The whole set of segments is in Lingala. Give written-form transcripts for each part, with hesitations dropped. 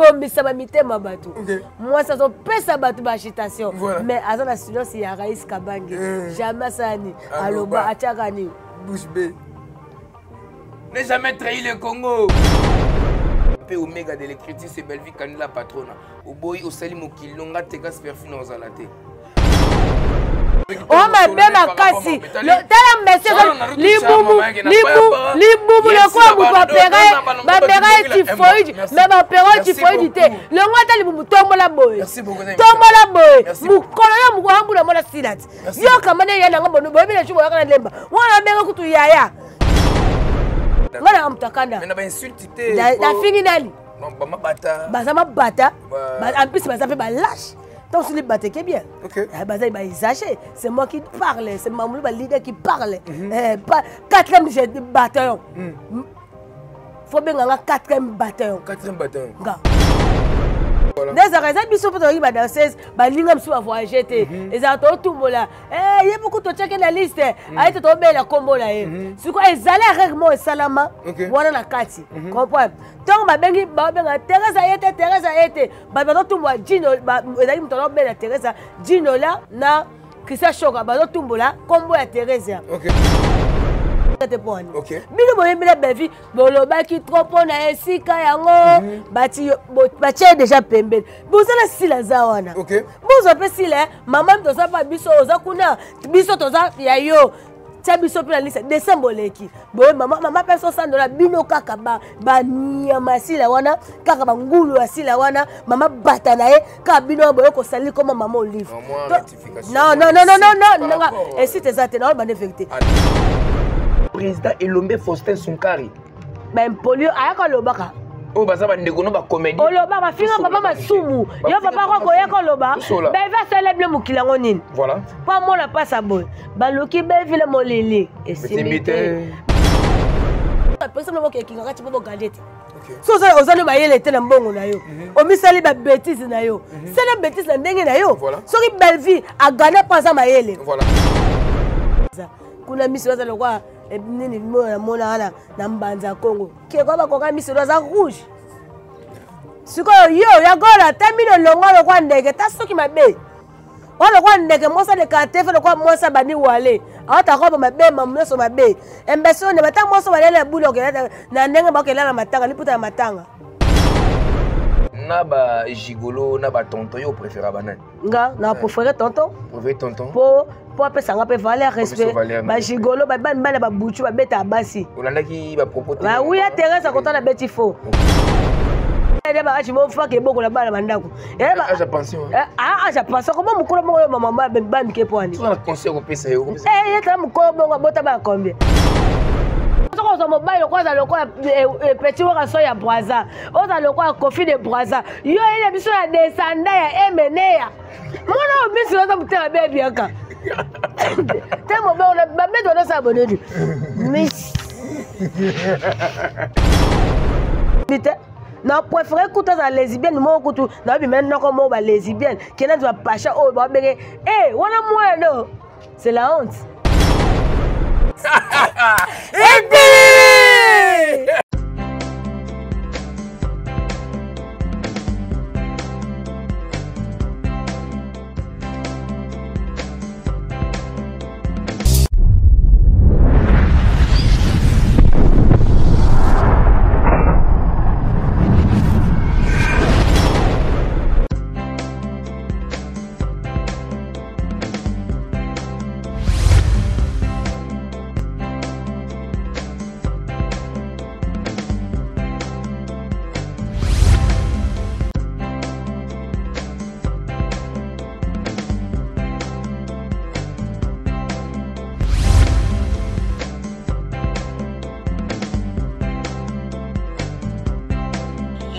azobomisa bamitema bato mwasi azopesa bato baagitation mais aza na silence ya rais kabange eh. jamais asala nini aloba atiaka nini bouche bee Ne jamais trahi le Congo. P Omega de l'écriture, c'est Bellevue Kandila patrona. Oboyi osali mokili longa teka superflu na ozala te. o mabe makasi tala mbese libumu libumu lokola moto apera ye bapera ye typhoïde mais bapera ye typhoïde te longo ata libumu tombola boye tombola boye mokolo yo mokolo ambula mona sila te yoka mane ya nanga bono boyebi na jour boyaka na lemba wana abenga kutu yaya nga nanga moto akanda nafingi nani baza mabata en plus baza mpe balashe ntango soli bato eke bien eh, bazali baexage c'est moi qui parle c'est mamulu baleader qui parle mhm. eh, quatrième bataillon mm. fo benga nga quatrième bataillon nga nde ezalaka eza biso mpo tozalaki badanseuse baninga mosusu bavoyage te mhm. ezalaka totumbola eh, ye moko totyaki na liste mhm. aye te tobela nkombo na ye mhm. sikoyo ezali erreur moko esalama wana na kati comprendre ntango babengi babenga teresa ye te teresa ye te bato bazotumbola jino ezalaki moto azobela teresa jinola na christian shoka bazotumbola nkombo ya theresia te mpo wani bino boyembela bevi bolobaki trop mpo na esika yango mhm. batie deja pembeni bozala sila aza wana bozwa mpe sila eh. mama toza mpa biso oza kuna biso toza ya yo tia biso mpe na lisa desembre oleki boye mama mama mpe sosandola bino kaka banyama ya sila wana kaka bangulu ya sila wana mama bata na ye kaka bino boye kosali koma mama olive non non non non non non nanga esite eza te naoloba nde vérité président elombe faustin sunkari baimpoli ayaka alobaka oyo baza bandeko no bacomédie oloba bafinga papa masumu yo papa ko koya koloba beve asala bino mokili yango nini mpo amona mpasa boye baluki bevile molili esimbi te apesa bino bokekingaka ti mpo bogande te so oza no mayele te na mbongo na yo mhm. omisali babétise na yo mhm. sala bétise na ndenge na yo soki bellevie agane mpo aza mayele kuna miso aza lokwa eh, nini namona wana na mbanza ya kongo keko bakoka miso aza rouge sikoyo yo yagola ta mino longwa lokwa ndeke ta soki mabe oyo lokola ndeke mwasi alekaka te fe lokola mwasi abandi wale aota robe mabe mamu nyonso mabe embesi oyo bata mwasi balele ya buli okela na ndenge bakela na matanga liputa ya matanga na ba gigolo na ba tonton yo préféra banani nga na préféré tonton préféré tonton po po apesa nga mpe valeur respect bagigolo bamibali ya babutu babetaka basi olandaki bapropos bawi ya terese akota na beti faux age bofaka ebokola bana bandako age ya pension age ya pension koma mokolo bongo yo mama bamike mpo ani conseil kopesa yo ye tala mokolo bongo abota bana combien soki ozwa mobali lokola aza lokola eh, eh, petit wakaso ya braza oza lokola kofi de braza yo yele biso ya descenda ya emeneya mwana oyo miso aza motema be bianka te mobali babeti wana osala bonedi miss te na préféré kutu azala lesbienne moko kutu naobima noko moko ba lesbienne kenda nzwa pacha oyo babenge e eh, wana mwana c'est la honte Ebili!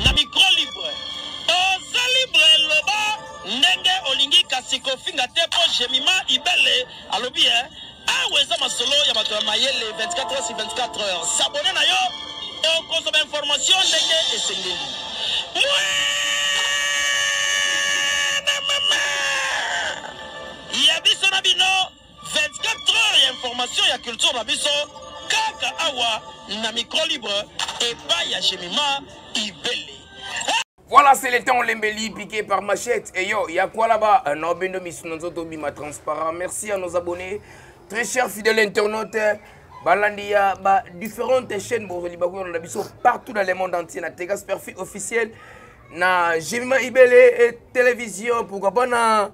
Na micro libre oza libre loba ndenge olingi kasi kofinga te po Jemima Ibele alobi eh awa eza masolo ya bato ya mayele 24 heures sur 24 heures s'abonner na yo okozwa ba information ndenge esengeli Mwana mama ya biso na bino 24 heures ya information ya culture na biso kaka awa na micro libre epai ya Jemima Ibele. Voilà, c'est le temps Lembeli piqué par machette. Et yo, il y a quoi là-bas Un obendo misunanzoto bima transparent. Merci à nos abonnés. Très chers fidèles internautes. Balandi ya ba différentes chaînes bozoli bakoyo na biso partout dans le monde entier na Tegas Perfit officiel na Jemima Ibele et télévision pourquoi pas na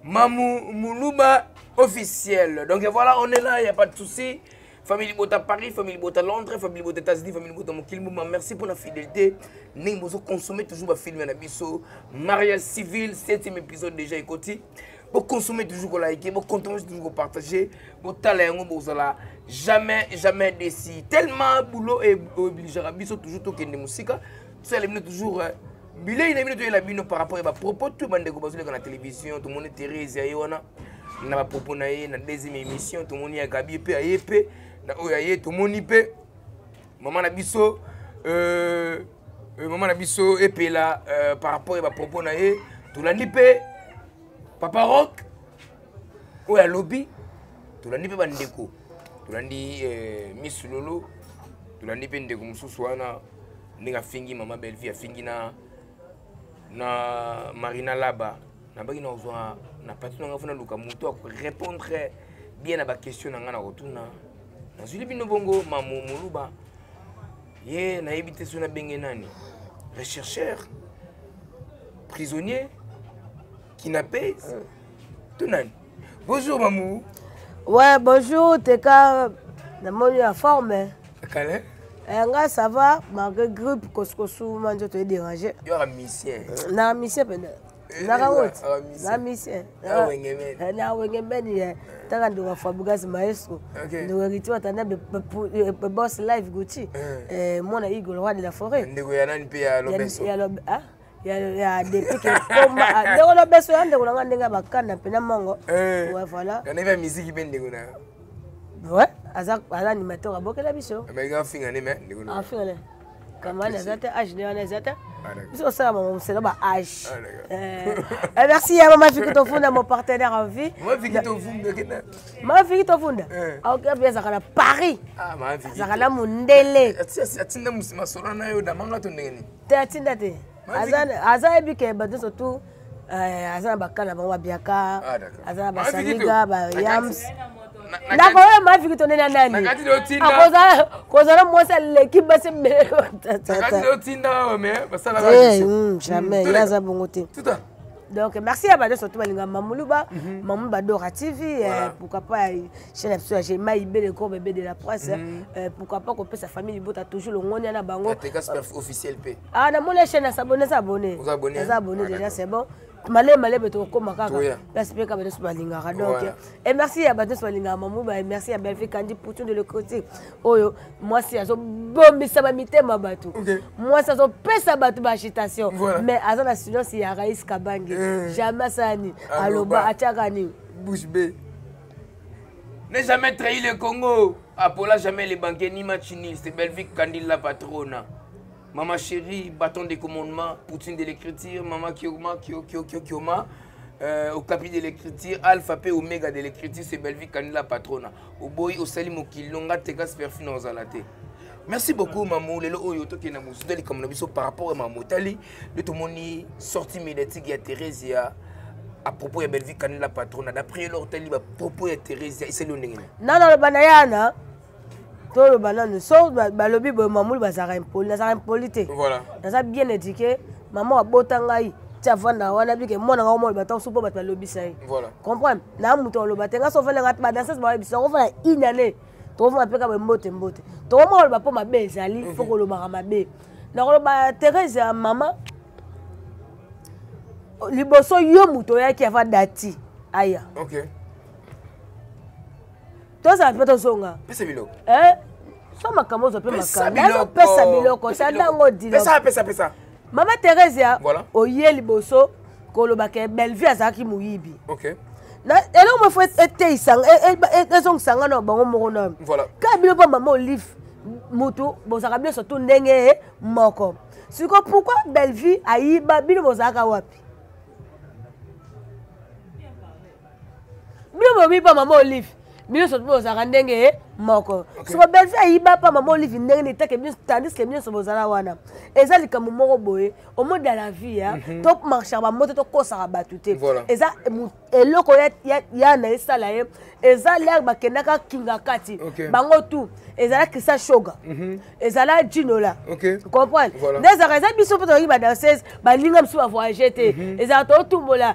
Mamou Moulouba officiel. Donc voilà, on est là, il n'y a pas de souci. Famille Bota Paris, famille Bota Londres, famille Bota États-Unis, famille Bota Mokili Merci pour la fidélité. Nous consommer toujours ba film na biso. Mariage civil, septième épisode déjà écouté. Vous consommez toujours liker, vous continuez toujours partager, vous tala yango bozala jamais jamais déçu. Tellement boulot et obligé biso toujours tokende musika. Ça les toujours bilei na bino toyela bino par rapport ya bapropos tout bandeko bazoleka na télévision tomoni therese aye wana na bapropos na ye na deuxième émission tomoni ya gabi mpe aye mpe na oyo aye tomoni mpe mama na biso euh, euh, mama na biso epela euh, par rapport ya bapropos na ye tolandi mpe papa rock oyo alobi tolandi mpe bandeko tolandi euh, miss lolo tolandi mpe ndeko mosusu wana ndenge afingi mama bellevue afingi na na marina laba nabaki nazwa na parti na ngai fo naluka moto akorépondre bien na baquestion na ngai na kotuna nazwili bino bongo mamu moluba ye nayebi te so nabenge nani rechercheur prisonnier kidnappé to nani bonjour mamu ouais bonjour teka namoni ya forme kale Eh, nga ça va malgré grippe kosukosu ma nzoto edérange yo aka misien na misien pene nakangoti na misien na wenge mbeni ye taka ndeko ya fabrigas maestro ndeko héritier watanda boss live gucci mwana igolo roi de la forêt ndeko ya nani mpe ya lobeso ya depuis ke komba ah, ndeko na beso ya ndeko na nga ndenge ya bakanda mpena mongo eh. ouais voilà na ndenge ya miziki mpe ndeko na ouais aza aza animateur abokela biso afinga ne me ndeko afinga ne kamani aza te age ne wana eza te ah, biso osala bango mosela ba age ah, eh, eh, merci ya mama fiki tofunda mon partenaire en vie mama fiki tofunda aokebi azalaka na paris azalaka na mondele atinda masolo na yo damanga to ndenge nini te atinda te aza yebi ke bato nyonso tu eh, aza na baka na bango babiaka ah, aza na basamiga bayams nakoya mafiki tonde na nani kozala mwasi aleki basi ebele hmm, jamais ye aza bongo te donc merci ya bato surtout balinga mamuluba mhm. mamuluba dora tv eh, pourquoi pas eh, chaîne na biso ya jema ibele corps bébé de la presse mhm. eh, pourquoi pas kopesa famille libota toujours longonia na bango officiel mpe ah namoni chaîne asabone aza abonné aza abonné ah, déjà c'est bon malebe malebe tokokoma kaka place mpe kaka bato nyonso balingaka donc et merci ya bato nyonso balingaka mamuba et merci ya belvi kandi poutu de le critique oyo mwasi azobombisa bamitema bato mwasi azopesa bato baagitation mais aza na silence ya rais kabange eh. jamais asala nini aloba atiaka nini bouche bee Ne jamais trahi le Congo. Apola jamais les banquiers ni match nul. C'est Belvic Kandil la patronne. Maman chérie, bâton de commandement, Poutine de l'écriture, Maman Kioma, Kio, Kio, Kio, Kioma. Euh, au capi de l'écriture, Alpha P Omega de l'écriture, c'est Belvic Kandil la patronne. Oboyi, Osali Mokilonga, Tegas Perfine Ozalate. Merci beaucoup Mamou lelo oyo tokende na mosusu likambo na biso par rapport ya Mamou tali nde tomoni sortie médiatique ya Theresia à propos ya Bellevue Kanela patrona d'après lors tali ba propos ya Theresia esali yo ndenge nini nano aloba na yana toloba nanu so balobi boye mamulu bazalaka impoli nazalaka impoli te naza bien éduqué mama abota ngai ti avanda wana bike mwana ngai omoloba ntango mosusu mpo bato balobisa ye comprendre na moto aloba te ngai so ofanda ngai badanseuse bayebisa yango ofanda une année tokomona mpe kaka mbote mbote tokomona koloba mpo mabe ezali fo kolobaka mabe nakoloba therese ya mama liboso yo moto oyaki ava dati aya okay. tozala mpe tozonga pesa biloko eh? so makambo ozwa mpe makambo nazopesa biloko tanda yango dilopesa mama theresia voilà. oye liboso koloba ke bellevue azalaki moyibi okay. eloko moko eteisa ezongisa nga na bango moko na voilà. kaka bino mpo mama olive mutu bozalaka bino surtout ndenge moko sikoyo pourquoi bellevue ayiba bino bozalaka wapi bino bobi mpa mama olive bino surtout bozalaka ndenge moko siko bellevue ayiba mpa mama olive ndenge nini take bino tandis ke bino nyonso bozala wana Eza likambo moko boye, au mode de la vie, hein, to marchaka bamoto, tokosaka bato te. Eza eloko ya na esala ye, eza lere bakendaka kinga kati bango tu, ezala Christian Shoga, ezala Jinola. Comprendre? Nde ezalaka, eza biso mpe tozalaki badanseuse, baninga mosusu bavoyage te, ezalaka totumbola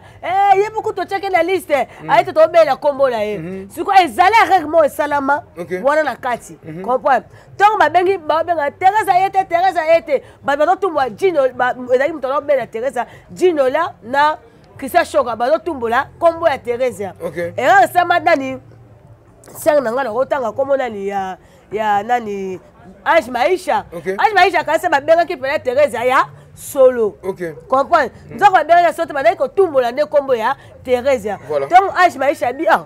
ye moko, totiaki na liste aye te, tobela nkombo na ye. Sikoyo ezala erreur moko esalama wana na kati, comprendre? Ntango babengi, babenga Teresa ye te, Teresa ye te, bato bazotumbola Jino, ezalaki moto azobela Teresa, Jinola na Christian Shoka bazotumbola nkombo ya Theresia. Erreur esama nani sere na ngai, nakotanga nkombo nani ya nani, Ange Maisha. Ange Maisha akanisi babengaki mpena Theresia ya solo. Comprendre? Nzoko babengaki ya solo te, bazalaki kotumbola nde nkombo ya Theresia. Ntongo Ange Maisha abi: "Ah,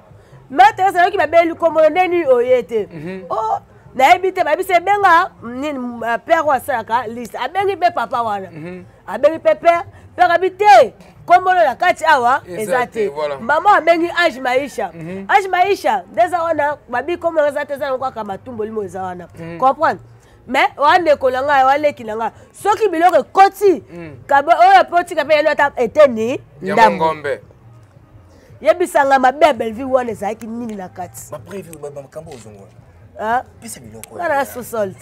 mais Theresia, nayoki babeli nkombo nde nini, oye te." Oh, nayebi te, bayebisi ebenga nini, père oyo asalaka liste, abengi mpe papa wana, abengi mpe père, père abi te, nkombo na kati awa eza te. Mama abengi Ange Maisha, Ange Maisha nde eza wana, babi nkombo eza te, eza nango kaka matumbo limo eza wana. Comprendre? Mais wandeko na ngai, waleki na ngai, soki biloko ekoti oyo mpe otika mpe yano ata eteni ndambo. Yebisanga, mabe ya Bellevue wana ezalaki nini na kati? Nga na sous-sol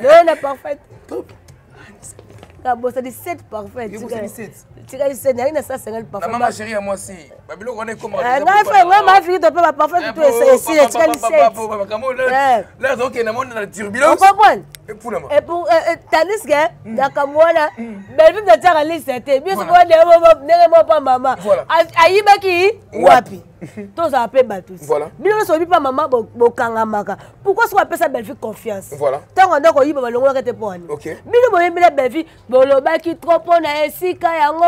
leo na parfaite, kabosani 7 parfaite, tikali 7, nayaki na 150 parfait. Mama chérie ya mwasi, babiloko wana ekoma. Ngai fe ngai mafiki to mpe baparfait to esili, etikali 7. Okende mona na turbulence. Ocomprendre? Et pour tandis que makambo wana, Bellevue atiaka liste te, biso ndenge moko mpa mama ayibaki wapi, tozala mpe bato. Bino nyonso oyebi mpa mama bokangamaka. Pourquoi soki apesa Bellevue confiance, ntango anda koyiba, balongolaka te? Mpo wani bino boyembela Bellevue, bolobaki trop mpo na esika yango,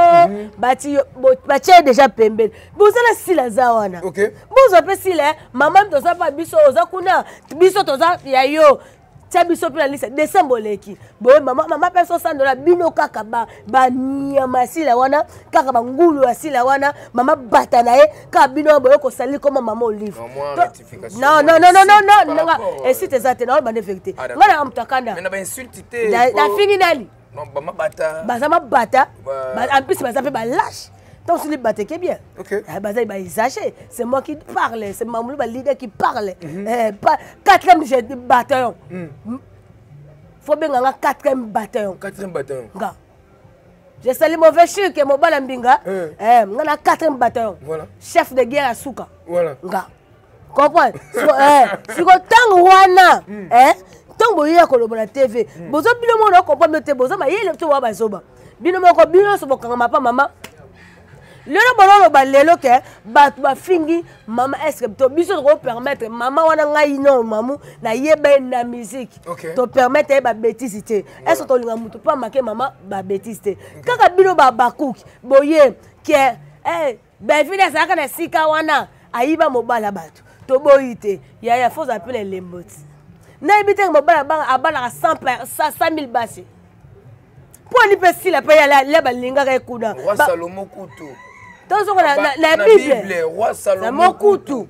batie déjà pembeni, bozala sila aza wana, bozwa mpe sila. Mama, toza mpa biso, oza kuna, biso toza ya yo, tia biso mpe na liste. Décembre oleki boye, mama, mama mpe sosandola bino kaka banyama ya sila wana, kaka bangulu ya sila wana, mama bata na ye kaka bino boye kosali koma mama Olive. Non, non, non, non, non, non, nanga esite eza te, naoloba nde vérité. Ngai nanga moto akanda, nafingi nani? Baza mabata, en plus baza mpe balâche. Tant sur les bateaux bien. Bah, bah, exagéré. C'est moi qui parle. C'est Mamoulou, le leader qui parle. Pas, quatrième bataillon. Faut bien un quatrième bataillon. Quatrième bataillon. Nga. Je salue mauvais chic et mobile mbinga. Eh, nga quatrième bataillon. Chef de guerre à Souka. Nga. Comprendre? Siko tango wana, eh, ntango boyeya koloba na TV, bozo bino moko na comprendre te, bozo mayele to wa bazoba. Bino moko, bino nyonso bokangama pa mama. Lelo bololoba lelo ke bato bafingi mama, est-ce to biso tokopermettre mama wana? Ngai non, mamu nayeba ye na musique, topermettre ye babêtises te. Est-ce tolinga motu mpo amake mama babêtises te? Kaka bino babakuki boye ke Bellevue azalaka na esika wana, ayiba mobala bato, toboyi te. Yaya, fo ozala mpe na elembo ti nayebi te, mobala abalaka 100 000 basi mpo ani mpe sila mpe ya balingaka ye kuna. Roi Salomo kutu. Tozonga na Bible. Roi Salomo kutu,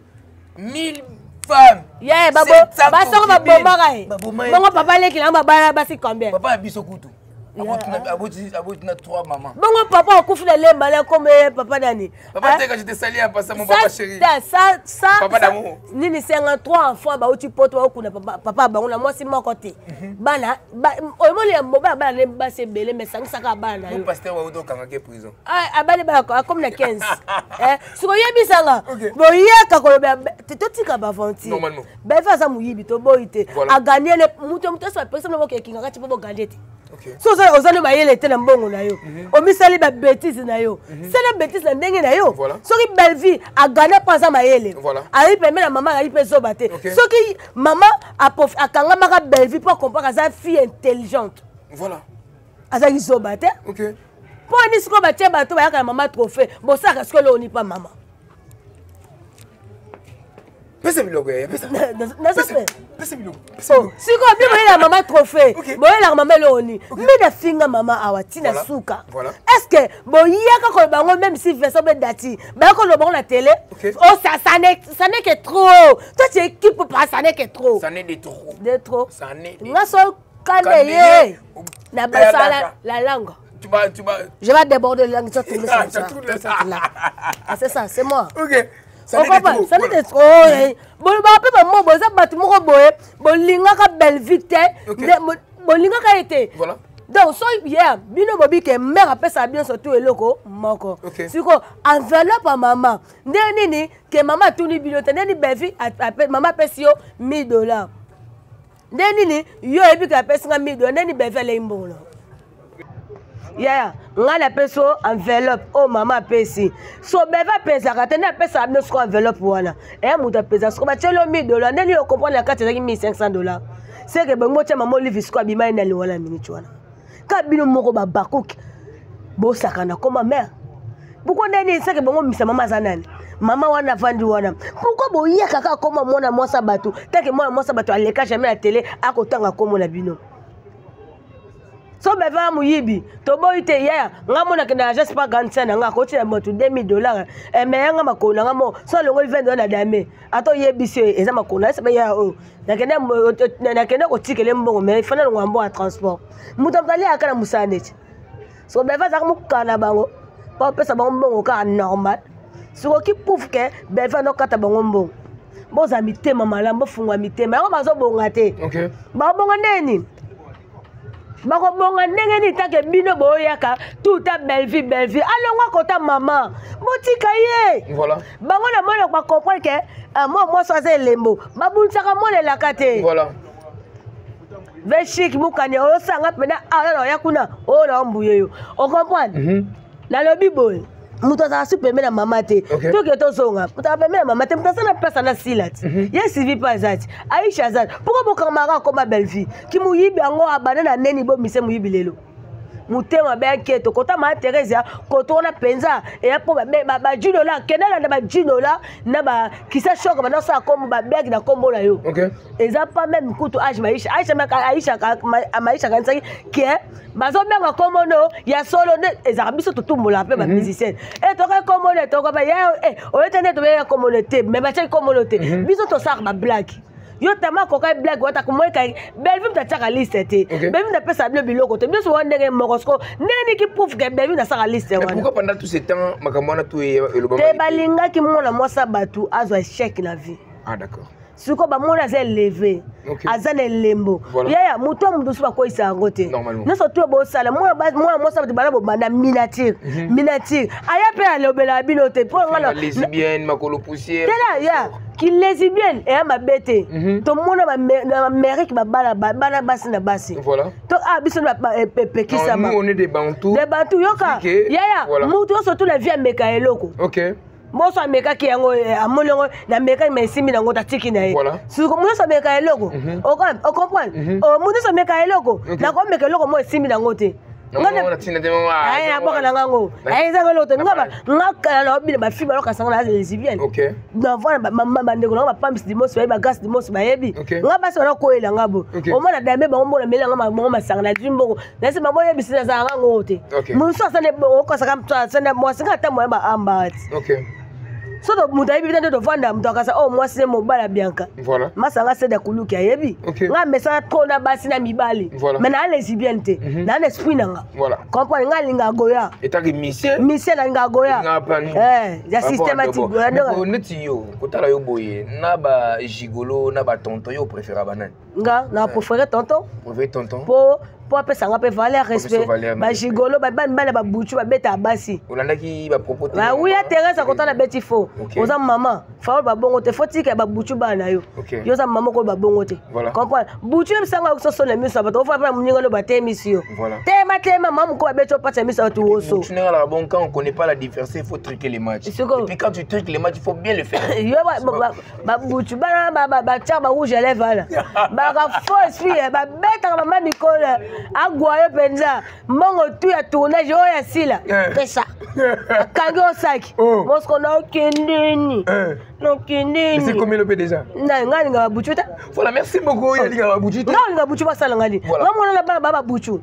1000 femmes. Ye basoko babomaka ye bongo. Papa leki nango babala basi combien? Papa ya biso kutu aboti na trois maman. Bongo papa akufi na lemba na kombo ye papa nani? Papa Teka, je te salue en passant, mon papa chéri. Papa d'amour. Nini, 53 enfants bauti poto, baokuna papa bango na mwasi moko te. Bana omoni ya mobali, bana ne basi ebele, mais sangisaka bana na yo. Pasteur wauti okangaki prison. Abali akomi na 15. Siko oyebisanga, boyaka koloba, totika baaventure. Bellevue aza moyibi, toboyi te, aganye ne mutu mutu nyonso apekisa bino bokekingaka ti mpo boganye te. So oza no mayele te na mbongo na yo, omisali babêtises na yo, sala bêtise na ndenge na yo. Soki Bellevue agane mpo aza mayele, ayi pembe na mama, ayi mpe zoba te. Soki mama akangamaka Bellevue mpo akomprendre aza fille intelligente, azalaki zoba te. Mpo ani sikoyo batie bato bayaka na mama trophée, bosalaka sikoyo eloko ni pa mama. Pesa biloko ya pesa. Naza Pesa biloko. Oh, sikoyo bino boyelaka mama trophée boyelaka mama eloko nini mbe nafinga mama awa ntina suka est ce que boyaka koloba yango même si Vincent be dati baya koloba yango na télé oh ça ça n'est que trop. Toi, tu équipe pas, ça n'est que trop. Ça n'est de trop. De trop. Nga so kande ye na basala la langue. Tu vas, tu vas. Je vais déborder la langue, tu vas tourner ça. Ça, là. Ah, c'est ça, c'est moi. Ok. Ça n'est trop. Bolobaka mpe bamo boza bato moko boye bolingaka Bellevue te, bolingaka ye te. Donc so ye bino bobi ke mare apesaka bino surtout eloko moko. Siko enveloppe ya mama ndenge nini ke mama atuni bino te? Ndenge nini Bellevue, mama apesi yo 1000 $? Ndenge nini yo oyebi ke apesi nga 1000 $? Ndenge nini Bellevue alei mbongo na yaya? Ngai napesi yo enveloppe oyo mama apesi. So beve apesaka te, nde apesaka bino. Siko enveloppe wana eya moto apesa. Siko batieli yo 1000 $, ndeni yo comprendre na kati ezalaki 1500 $? Seke bongo otya mama Olive siko abima ye nani wana minute wana? Ka bino moko babakoki bosakana koma mare. Pourquoi? Ndeni seke bongo misa mama aza nani? Mama wana avandi wana, pourquoi boyaka kaka koma mwana mwasi ya bato? Take mwana mwasi ya bato aleka jamais na tele akotanga kombo na bino. So beva moyibi, toboyi te yaya. Nga mona kende agence pa grande sœur na nga, akotina moto 2000 $. Me yanga makolo na nga mo so alongoli 20 $ na dame, ata oyebisi oyo eza makolo na yesaba yaya oyo nakende kotikele mbongo. Mais fana longola mbongo ya transport, moto moto aliaka na mosala neti. So beva azalaka mokala na bango mpo apesa bango mbongo kaka normal. Sikoki pouf ke beva nokata bango mbongo. Bozala mitema malamu, bofungwa mitema. Yango bazobonga te. Babonga ndeni? Bakobonga ndenge nini take bino boyaka tuta Bellevue? Bellevue alongwa kota mama, botika ye. Bango na mona bacomprendre ke mwa mwasi aza elembo, babunisaka mwana elaka te. Veshik mukani oyosanga mpena awa na oya kuna oyo na ombuye yo ocomprendre. Nalobi boye, moto azalaka su pembe na mama te. Toke tozonga, moto azalaka pembe na mama te. Moto aza na place ana sila ti ye Sylvie mpe aza ti Aisha aza ti. Pourquoi bokamaka akoma Bellevue ki moyibi yango abanda na neni? Bomise moyibi lelo, motema be aketo kota maa Theresia koto wana mpenza eya mpo bajinola kende landa bajinola na bakisa shok banda osala kombo babeki na kombo na yo. Eza pas même kutu age Maisha. Aisha, Aisha, Maisha akanisaki ke bazobenga kombo no ya solo nde ezalaka. Biso totumbolaka mpe bamusicien e tokoki kombo no tokoba ye oyo te nde tobenga kombo no te, mais batiaki kombo no te. Biso tosalaka bablague. Yo tama akoka blague wata komoyeka Bellevue moto atiaka liste te. Bellevue moto apesaka bino biloko te. Biso wana ndenge moko. Siko ndenge niki prouve ke Bellevue nasaka liste wana? Pourquoi pendant tout ce temps makambo wana to elobama te? Balingaki mwana mwasi ya bato azwa échec na vie. Ah, d'accord. Sikoyo bamoni aza élevé, aza na elembo. Yaya, moto ya moto mosusu bakweyisa yango te. Nyonso to bosala mwana mwasi bato bana bobanda miniature miniature aya mpe alobelaka bino te mpo nga tela ya kilesbienne eya mabe te. Tomona na Amérique babala bana basi na basi. To a biso epekisama. De Bantu. Yoka yaya, moto nyonso tu na vie ameka eloko. Moso amekaki yango, amoni yango namekaki ma esimbi nango, tatiki na ye. Siko moto nyonso ameka eloko, ocomprendre? Moto nyonso ameka eloko, nakomeka eloko mo esimbi nango te, naboka na ngango ezanga eloko te. Nga kala na obina bafilme alokasanga na lesbienne. Navana bandeko nanga bapambisi dimosi bayebi, bagrâce dimosi bayebi nga basi wana koyela nga bo omona dame bango mbona meli yanga bango masanga nazwi mbongo nasi bango oyebisi nazala ngango te. Mosusu asali okosaka asali mwasi nga ata moya baamba ti so moto ayebi bita nde tovanda. Moto akasa oyo mwasi ne mobali ya Bianca masanga sede kuluki ayebi nga mesana trop na basi na mibali, mais naa lesbienne te, naa na esprit na nga comprendre. Nga alingaka goya misie, nalingaka goya ya systématique. Neti yo kotala yo boye na bagigolo na batonton, yo préféra banani? Nga na préféré tonton. Préféré tonton. Po apesanga mpe valeur, respect. Bagigolo bamibali babutu babetaka basi. Olandaki bapropos? Bawuya Thérèse akota na beti fo. Oza mama faol babongo te, fo tika babutu bana na yo. Yo oza mama okoyo babongo te, comprendre? Butu yebisanga yoki soso na miso ya bato ofa mpe moninga no batemisi yo tema tema mama moko babeti opatisa miso ya bato woso. Bon, quand on connaît pas l'adversaire, il faut truquer les matchs. Et puis quand tu truques les matchs, il faut bien le faire. Yo babutu bana batiaka barouge à lèvre wana baka faux esprit, babetaka mama mikolo. Agwa yo mpenza mbongo tu ya tournage oyo ya sila Eh. pesa akangi yo saki. Oh. Mosiko nakendeni. Eh. Nakendeni. Esi ekomi lope déjà. Ngai alinga babutu te. Voilà, merci beaucoup. Yalinga babutu te. Ngai alinga butu basala ngai. Voilà. Ngai mona na bana ba babutu.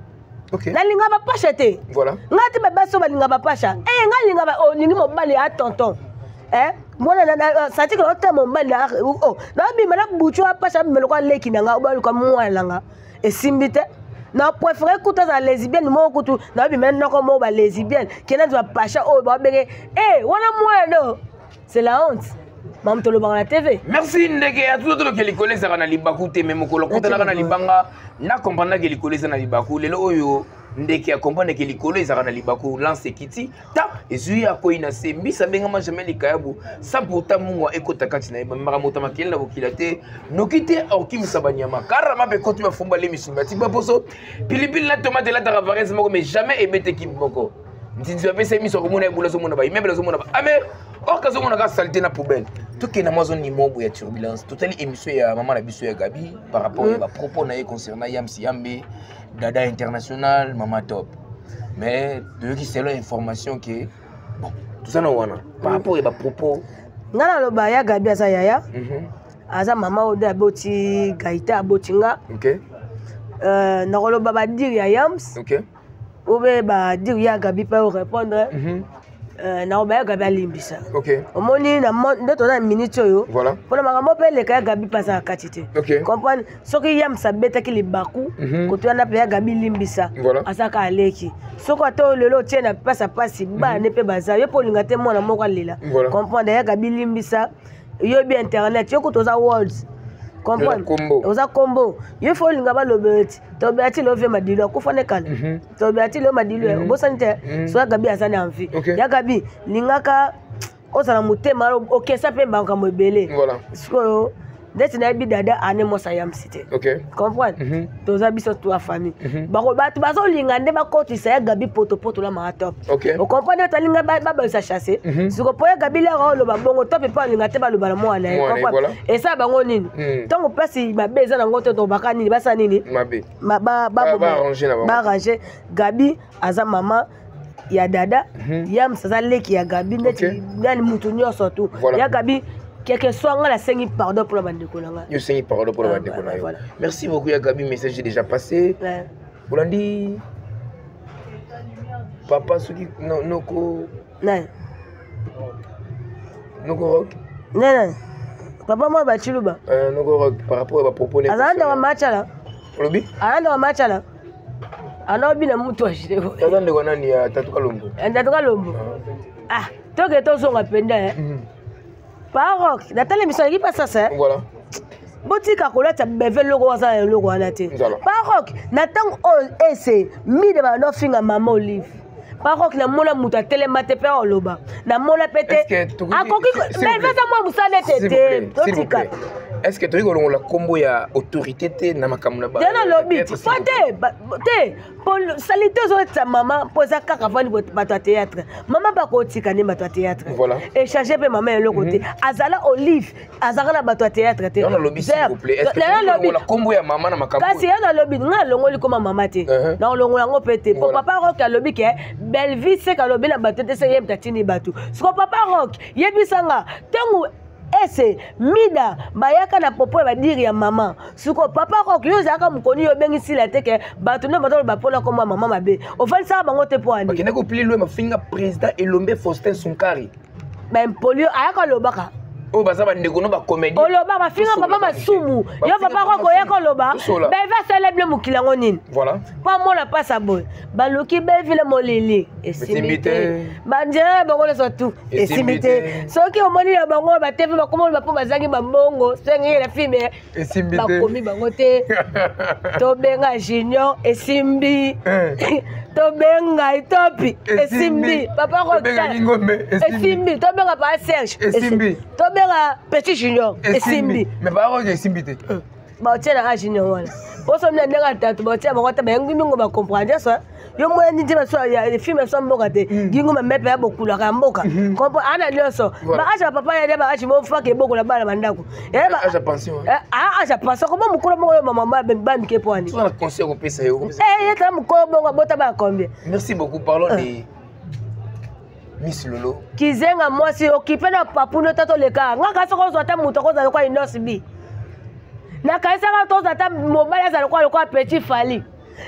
Ok. Nalinga bapasha te. Voilà. Ngai te babasi oyo balinga bapasha. Eh, ngai alinga olingi mobali ya tonton. Eh, mwana sati ke ota mobali na oh, nabima na butu apasha abima lokola leki na ngai obaluka mwana na nga esimbi te. Na préféré kutu azala lesbienne moko kutu nabima noko moko ba lesbienne kenda nzwa pasha oyo babenge eh wana mwana no, c'est la honte. Mamu tolobaka na TV. Merci ndeke ya tuto toloke likolo ezalaka na libaku te, me mokolo akutanaka na libanga na comprendaki likolo eza na libaku. Lelo oyo ndeke ya comprendre ke likolo ezalaka na libaku, lance ekiti ta ezwi akwei na se mbisa abengama jamais likayabu sans pourtant mungwa ekota kati na ye. Bamemaka moto ya makele na bokila te noki te akokimisa banyama karama mpe ekoti bafumba le misumba atiki baposo pilipili na tomate elataka varese moko mais jamais ebete ekipe moko. Nzinzi bapesa ye miso akomona ebula azomona ba immeuble azomona ba amer or azomona kaka saleté na poubelle. Tokende mwa zone mobo ya turbulence. Totali émission ya mama na biso ya Gabi par rapport ya bapropos na ye concernant Yamsi Yambe Dada International, Mama Top, mais toyoki selon information ke bon toza na wana par rapport ya bapropos. Ngai naloba ya Gabi aza yaya, aza mama oyo nde aboti Gaita, aboti nga. Nakoloba badire ya Yams obe badire ya Gabi mpe orépondre. Nakoloba ya Gabi alimbisa. Omoni nde toza na minute oyo mpona makambo mpe eleka ya Gabi mpe aza na kati te. Comprendre soki Yams abetaki libaku koto wana mpe ya Gabi limbisa. Azaka aleki soki ata oyo lelo otie na pasi pasi bana ne mpe baza yo mpe olinga te mwana moko alela. Comprendre ya Gabi limbisa yoyebi internet yo kutu oza world comprendre oza kombo yo fo olinga balobela ti tobela ti leo vie Madilu akufa ne kala tobela ti leo Madilu obosani te. So ya Gabi aza na envie. Ya Gabi lingaka ozala motema okesa mpe makambo ebele. Sikoyo ndeti nayebi dada ane mwasi ayamisi te. Comprendre toza biso to ya famille. Bato bazolinga nde bakotisa ya Gabi potopoto na maa top. Ocomprendre toalinga babalisa chasse siko po ya Gabi lero oloba bongo top mpe alinga te baloba na mwana ye. Esala bango nini ntango place mabe eza nango te tobaka nini basala nini baarrange. Gabi aza mama ya dada, Yams aza leki ya Gabi neti nani mutu nyonso tu. Ya Gabi quelque soit nga nasengi pardon mpona bandeko na nga. Yo sengi pardon mpona bandeko na yo. Merci beaucoup ya Gabi, message est déjà passé. Olandi papa soki noko nani noko Rock. Nani papa mwa bachiluba. Noko Rock par rapport ya bapropos. Azala ndeko machala. Olobi? Azala ndeko machala anaobina mutu ashile. Aza ndeko nani ya Tatu Kalombo. Tatu Kalombo, ah toke tozonga mpenza parok natala émission aleki pa sasa. Botika kolata beve eloko aza na eloko wana te. Parok na ntango oyo ese mide banofinga mama Olive parok namona moto atelema te mpe oloba namona mpe te akoki beve eza mwa mosala ete te totika. Est ce que toyei kolongola nkombo ya autorité te na makambo na te nalobi po te te po salite ozolekisa mama mpo eza kaka vandi bato ya théâtre mama bakotika nde bato ya théâtre échange mpe mama eloko te azala Olive azalaka na bato ya théâtre te. Nkombo ya mama na makambo. Kasi ya nalobi ngai alongoli koma mama te na olongola yango mpe te po papa Rock alobi ke Bellevie seke alobi na bato te se ye moto atindi bato. Siko papa Rock yebisanga ntango ese mida bayaka na popo ya badire ya mama. Siko papa Rock yo ozalaka mokoni yo obengi sila te ke bato nde bazoloba mpona komwa mama mabe ofandisaka bango te mpo ani. Bakende kopli lwe mafinga président Elombe Faustin Sunkari. Baimpoli ayaka alobaka. Oyo baza bandeko no bacomédie. Oloba bafinga papa Masumu yo papa Rock oyaka oloba Beve asala mokili yango nini mpo amona mpasa boye baluki Bevile molili esimbi te banzela na bango nyonso tu esimbi te soki omoni na bango batefe bakoma oloba mpo bazangi bambongo sengenge na filme bakomi bango te tobenga Junior esimbi tobenga Etopi esimbi papa esimbi tobenga pa Serge esimbi tobenga Petit Junior esimbi. Mais papa esimbi te. Baotia na Junior wana poso mina ndenge atatu baotia bango ata bayangi mingo bacomprendre nyonso. Yo mona nini baso ya film ya mboka te. Gingo mamepe ya bokulaka ya mboka. Kompo ana nyonso. Ba age ya papa ya ba age mo fake bokola bana bandako. Eh ba age ya pension. Eh ah age ya pension comment mukolo bongo yo mama ba mike poani. Soka na conseil kopesa yo. Eh ye tala mukolo bongo bota ba combien? Merci beaucoup parlons de Miss Lolo. Kizenga mwasi okipe na papuno tata oleka. Nga kasi kozwa ata moto akozala lokola Innoss B. Nakanisaka tozwa ata mobali azala lokola lokola petit Fally.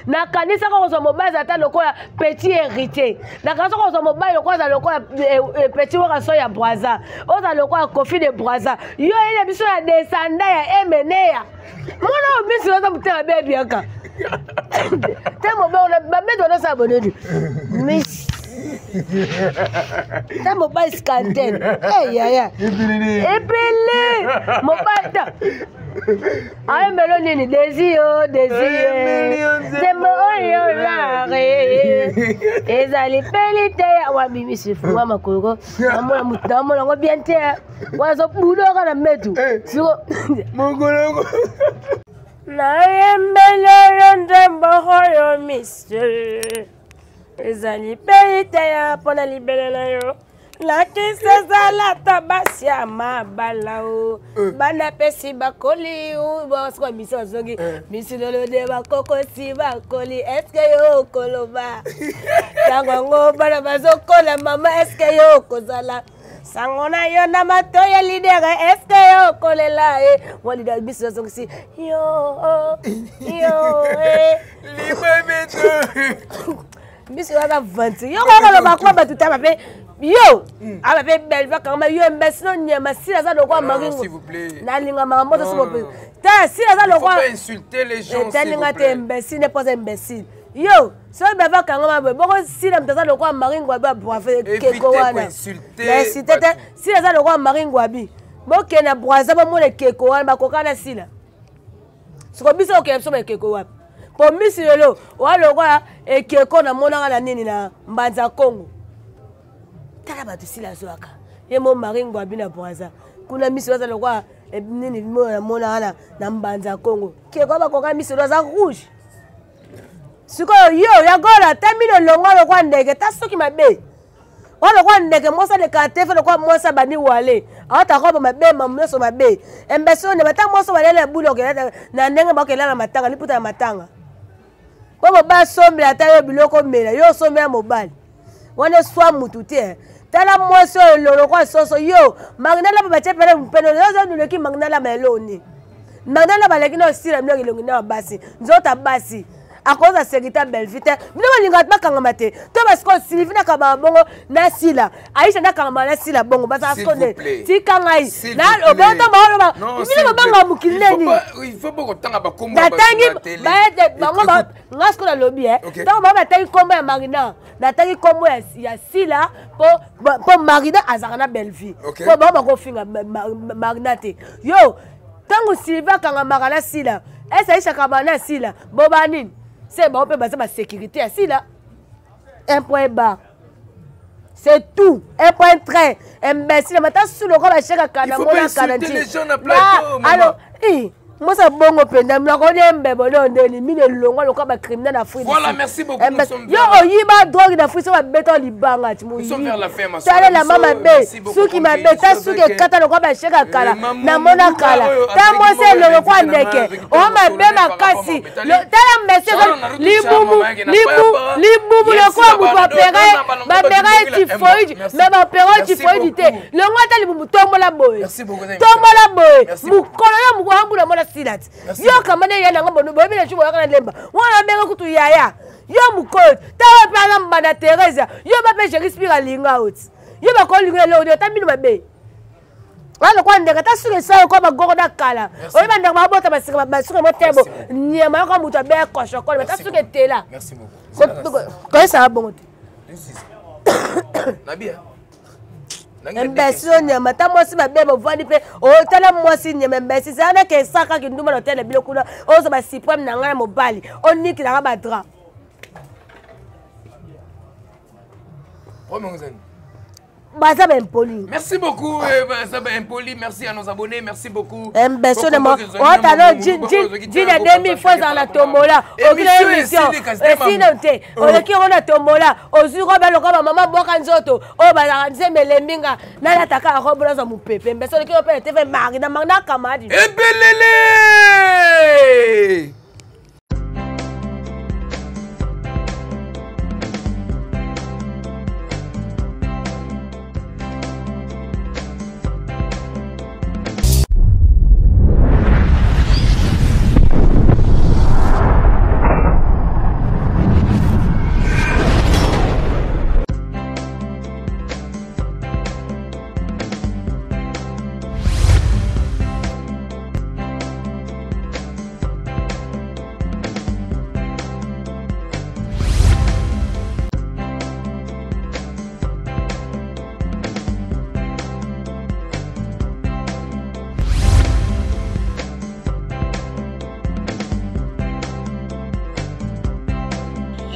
Nakanisaka kozwa mobali azala ata lokola petit héritier. Nakanisaka kozwa mobali lokola azala lokola eh, eh, petit Werrason ya Brazza. Ozala lokola Koffi de Brazza. Yo yele biso ya descendant ya Emeneya. Mwana oyo Miss Lolo aza motema mabe Bianca. Te mobali babeto wana bonedi. Miss ta mobali scanten hey, yaya ebele mobali ta ayembelo nini desio desio nzembo oyo lare ezali peli te wabimisi funga makolo namona motu namona yango bien te wazobudoka na mbetu siko mokolo nayembeli yo nzembo oyo monsieur ezali mpe liteya mpo na libele na yo lakisa ezala ta basi ya mabala o eh. bana pesi bakoli basikoa misi bazongi eh. misi lolo de bakokosi bakoli eske yo okoloba ntango yango bana bazokola mama eske yo okozala sango na yo na matoi ya lidere eske yo okolela e mwa lidere biso azongisi yo yo e biso aza 20 yo kaka koloba kuma bato taba mpe yo hmm. aba mpe belva kangama yo imbecile onyama sila aza lokola maringo nalinga makambo to somo te sila aza lokola talinga te imbecile ne poza imbecile yo soki bava kangama boye boko sila moto aza lokola marie ngwabi abrave ekeko wana na insite te sila aza lokola marie ngwabi bokende na braza bomona ekeko wana bakoka na sila siko biso okende biso baekeko wapi mpo misi lelo oya lokola ekeko namonaka na nini na mbanza kongo tala bato sila azwaka ye mo marie ngwabi na braza kuna miso aza lokola eh, nini namonaka na mbanza kongo keko bakoka miso aza rouge sikoyo yo ya gola ta mino longwa lokwa ndeke ta soki mabe oyo lokwa ndeke mwasi alekaka te fe lokwa mwasi abandi wale aota robe mabe mamu nyonso mabe embesi oyo ndeba ta mwasi balele ya buli okela na ndenge bakela na matanga liputa ya matanga mpo mobali asombela ata yo biloko omela yo osombela mobali wana eswa mutu te tala mwasi oyo lolokwa soso yo magnalaba batie pene mpene ozoleki magnalaba eloni magnalaba aleki na osila biloko elongi na basi nzota basi akoza sécurité bellevue te bino bolingaka bakangama te to basikoyo sylvie nakangama bongo na sila aisha nakangama na sila bongo bazala sikoyo nde tika ngai obota baoloba bino bobanga mokili neni natangi bango nga sikoyo nalobi e ntango bango batangi nkombo ya marina natangi nkombo ya sila mpo marina azalaka na bellevue mpo bango bakofinga marina te yo ntango sylvie akangamaka na sila ese aisha akangama na sila boba nini se bango mpe baza basécurité ya sila un point bar c'est tout un point trait imbécile mata su lokola basheka kana mona kana nti alo mwasi bongo mpenza nakoni embebo nde ndeni mino elongwa lokola bacriminel na afrique voilà, merci beaucoup, yo oyiba drogue na afrique so babeta libanga ti moyibi ma mabe suki mabe ta suki ekata lokola basheka kala namona kala ta mwasi elongo kwa ndeke o mabe makasi tala mbese libumu libumu lokola moto apera ye bapera ye typhoïde mais bapera ye typhoïde te longo ata libumu tombola boye tombola boye mokolo yo mokolo ambula mona sila ti yo kamba nde ya nango boyebi na cubo yaka na lemba wana abenga kutu yaya yo mokolo tala mpe aza mbanda therese yo ba mpe shakespeare alinga oti yo bakolinga eloko nini ata mino mabe wana lokola ndeke ata suki esala lokola bagoko na kala oyebi bandeko babota basika basuki motebo nyama yoka moto abeya koshokole ata suki etela koyesaka bongo te imbecile nyama ata mwasi mabe bovandi mpe otala mwasi nyama imbecile zala nake esaka kindumba na hotel na bino kuna ozwa basupreme na ngai na mobali onikilaka badra Baza ba impoli. Merci beaucoup euh, baza ba impoli. Merci à nos abonnés, merci beaucoup. Imbécile de moi. Ota no jin jin jin ya 2000 fois ezala na tombola. Okila émission. Esina te. Oleki yango na tombola. Ozwi robe lokola ba mama bwaka nzoto. Oyo bazalaka nzembe elembi nga. Nalataka robe nazwa mopepe. Imbécile oleki yo mpe na TV mari na mari na kamadi. Ebelele!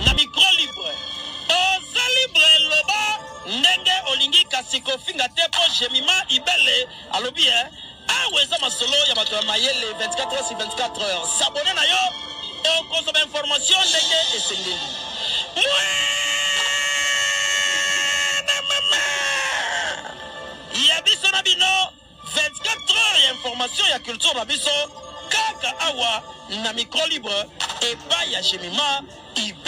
Na micro libre oza libre loba ndenge olingi kasi kofinga te mpo jemima ibele alobi e Awa eza masolo ya bato ya mayele 24 heures sur 24 heures. S'abonner na yo okozwa ba information ndenge esengeli. Mwana mama ya biso na bino 24 heures ya information ya culture na biso kaka awa na micro libre epai ya Jemima Ibele.